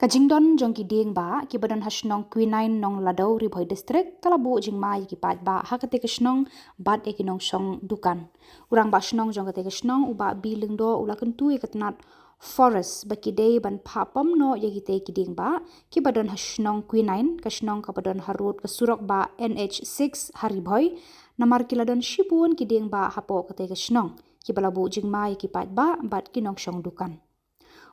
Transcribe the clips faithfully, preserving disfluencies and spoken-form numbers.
Ka jingdon jong ki dieng bah kiba don ha shnong Quinine, Nongladaw, Ri Bhoi District, ka la buh jingma ïa ki paidbah ha katei ka shnong bad ïa ki nongshong dukan. U rangbah shnong jong katei ka shnong, u Bah B. Lyngdoh, u la kyntu ïa ka tnat Forest ba ki dei ban phah pom noh ïa kitei ki dieng bah kiba don ha shnong Quinine, ka shnong kaba don ha rud ka surok bah N H six ha Ri Bhoi, namar ki la don shibun ki dieng bah hapoh katei ka shnong, kiba la buh jingma ïa ki paidbah bad ki nongshong dukan.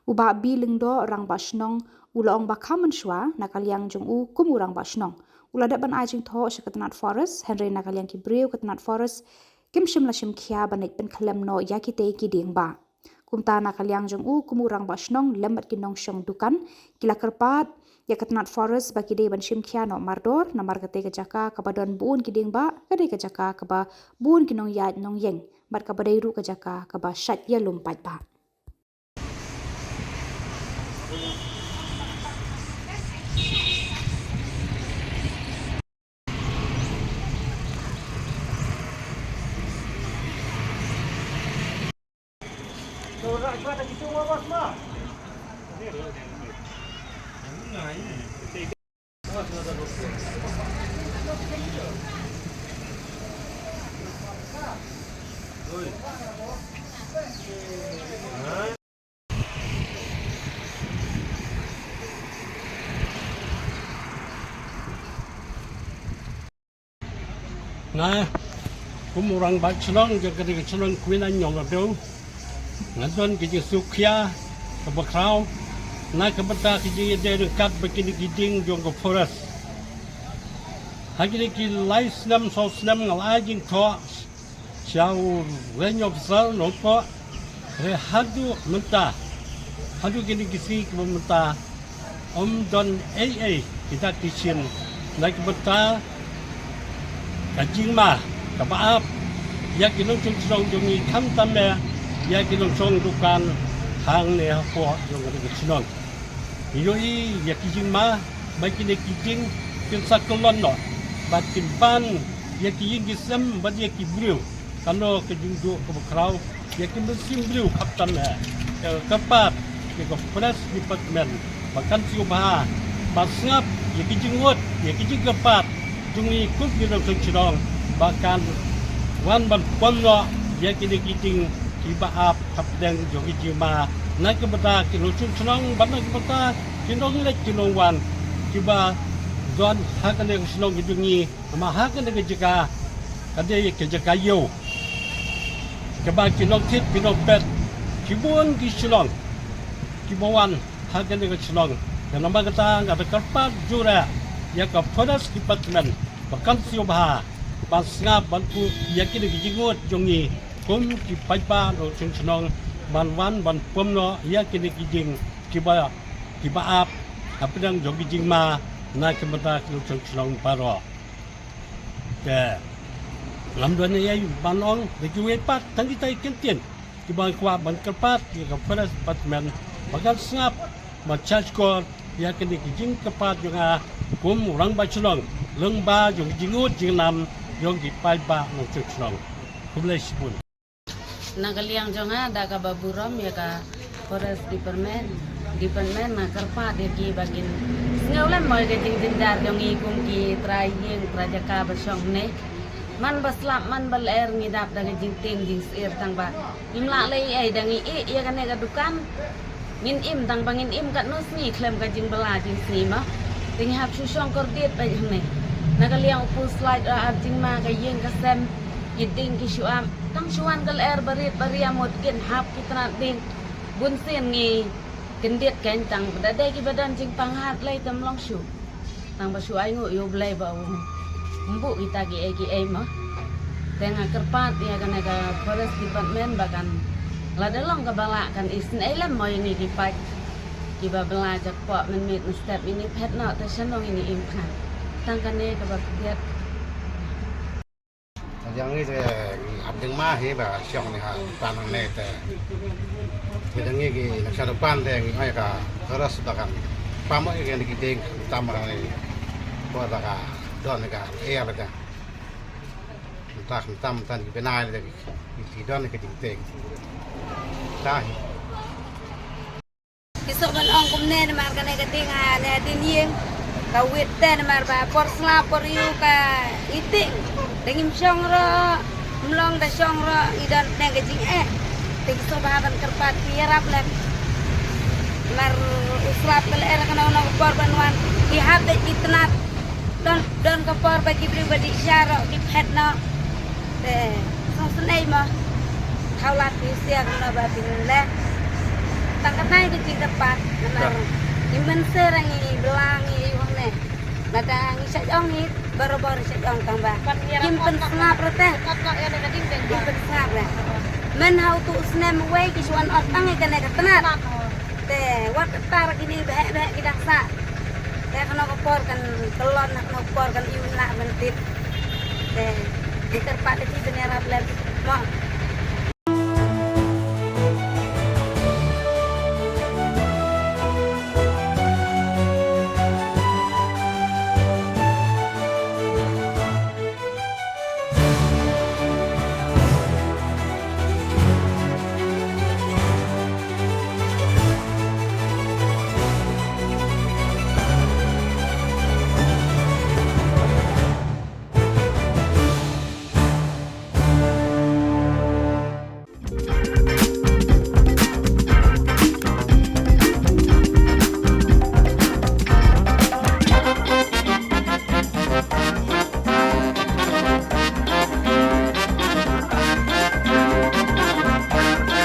U Bah B. Lyngdoh, rangbah shnong, u la ong ba kham mynshuwa na ka liang jong u kum u rangbah shnong, u la dep ban ai jingthoh sha ka tnat Forest, hynrei na ka liang ki briew ka tnat Forest kim shym la shim khia ban leit pynkhlem noh ïa kitei ki dieng bah. Kumta na ka liang jong u kum u rangbah shnong lem bad ki nongshong dukan, ki la kyrpad ïa ka tnat Forest ba ki dei ban shim khia noh mardor, namar katei ka jaka kaba don bun ki dieng bah ka dei ka jaka kaba bun ki nongïaid nongïeng bad kaba dei ruh ka jaka kaba shait ïalum paidbah. Nga kum u rangbah shnong jong kane ka shnong Quinine, Nongladaw, nga don ka jingsngewkhia kaba khraw na ka bynta ka jingïadei ryngkat bad kine ki dieng jong ka Forest. Ha kine ki lai snem saw snem nga la ai jingthoh sha u Range Officer Nongpoh, hynrei haduh mynta, haduh kine ki sngi kiba mynta, ym don ei ei kita ki shin na ka bynta ka jingma kaba ap ïa ki nongshong shnong jong ngi, khamtam eh ïa ki nongshong dukan hangne hapoh jong ka shnong. Ngi ïohi ïa ki jingma ba kine ki dieng kin sa kyllon noh bad kin ban ïa ki ïing ki sem bad ïa ki briew. Kano ka jingduh kaba khraw ïa ki mynsiem briew, khamtam eh ka kyrpad ïa ka Forest Department ba kan sngewbha ban sngap ïa ki jingud, ïa ki jingkyrpad jong ngi kum ki nongshong shnong ba kan wan ban pom noh ïa kine ki dieng kiba ap hapdeng jong ki jingma na ka bynta ki nongshong shnong bad na ka bynta ki nongleit ki nongwan kiba don ha kane ka shnong ka jong ngi. Namar ha kane ka jaka ka dei ka jaka ïew kaba ki nongthied ki nongpet, ki bun ki shnong kiba wan ha kane ka shnong. Kane namar kata nga da kyrpad jur ïa ka Forest Department ba kan sngewbha ban sngap ban kuh ïa kine ki jingud jong ngi kum ki paidbah nongshong shnong ban wan ban pom noh ïa kine ki dieng kiba, kiba ap hapdeng jong ki jingma na ka bynta ki nongshong shnong baroh. Te ngam don ei ei ban ong da kiwei pat, tang kita ki kyntien kiba nga kwah ban kyrpad ïa ka Forest Department ba kan sngap ban shahshkor ïa kine ki jingkyrpad jong nga kum u rangbah shnong lyngba jong ki jingud jingnam jong ki paidbah nongshong shnong. Khublei shibun. Na ka liang jong nga da kaba burom ïa ka Forest Department, Department nga kyrpad ïa ki ba kin sngew lem mo ïa ka jingjynjar jong ngi kum ki trai ïing trai jaka ba shong ne. Man ba slap man ba lyer ngi dap da ka jingtieng jingsyier tang ba ngim lah leh ei ei, da ngi ïeh ïa kane ka dukan. Ngin im tang ba ngin im katno sngi khlem ka jingbylla jingsngi mo. Te ngi hap shu shong kordit beit hangne. Na ka liang u pu slide, ar jingma, ka ïing ka sem, ki dieng ki shu ap. Tang shu wan ka lyer barit baria mut kin hap ki tnat dieng. Bun sien ngi kyndit kein tang ba da dei kiba don jingpang hat lei te ym long shuh. Tang ba shu ainguh ïa U Blei ba um buh kita kiei kiei mo. Te nga kyrpad ïa kane ka Forest Department ba kan, lada long kaba lah, kan isynei lem mo ïa ngi ki paid kiba bylla jakpoh mynmiet mynstep, ngin ïa phet noh te shano ngin ïa im pat. Tang kane kaba khyndiat. Ïa ngi te ngi ap jingma hi ba shong ni ha dukan hangne te. Ngi dang ngi ki nongshong dukan te ngi ong ïa ka Forest ba kan pam ïa kine ki dieng khamtam hangne. Ba da ka don ka ïa ba da. Mynta khamtam mynta ki bnai te ki don ka jingtieng. Ta hi. Ki suk ban ong kumne namar kane ka ding ha ne ding ïing. Ka wit te namar ba por sla por ïu ka iting. Da ngim shong ro, mlong da shong ro, i don ne ka jing eh. Te ki suk ba ban kyrpad ki ïarap lem. Namar u slap ka lyer ka nong nong por ban wan. Ki hap da ki tnat. Don, don ka por ba ki briew ba dih sha ro, ki phet noh. Te, song snei mo. Thaw lad phi sia kumno ba phin leh. Tang katnai ka jingkyrpad namar. Ngi mynser ngi blang ngi ïoh ne. Bad ngi sha jong ngi barabor sha jong tang ba. Kim pynsngap rete. Kim pynsngap re. Men hau tu snem wei ki shuan ot tang ngi kane ka tnat. Te, wat tar kini behek behek ki dang sa. Te kano ka por kan kelon na kano ka por kan iu na ban tip. Te, di kyrpad ti ban ïarap lem. Mo.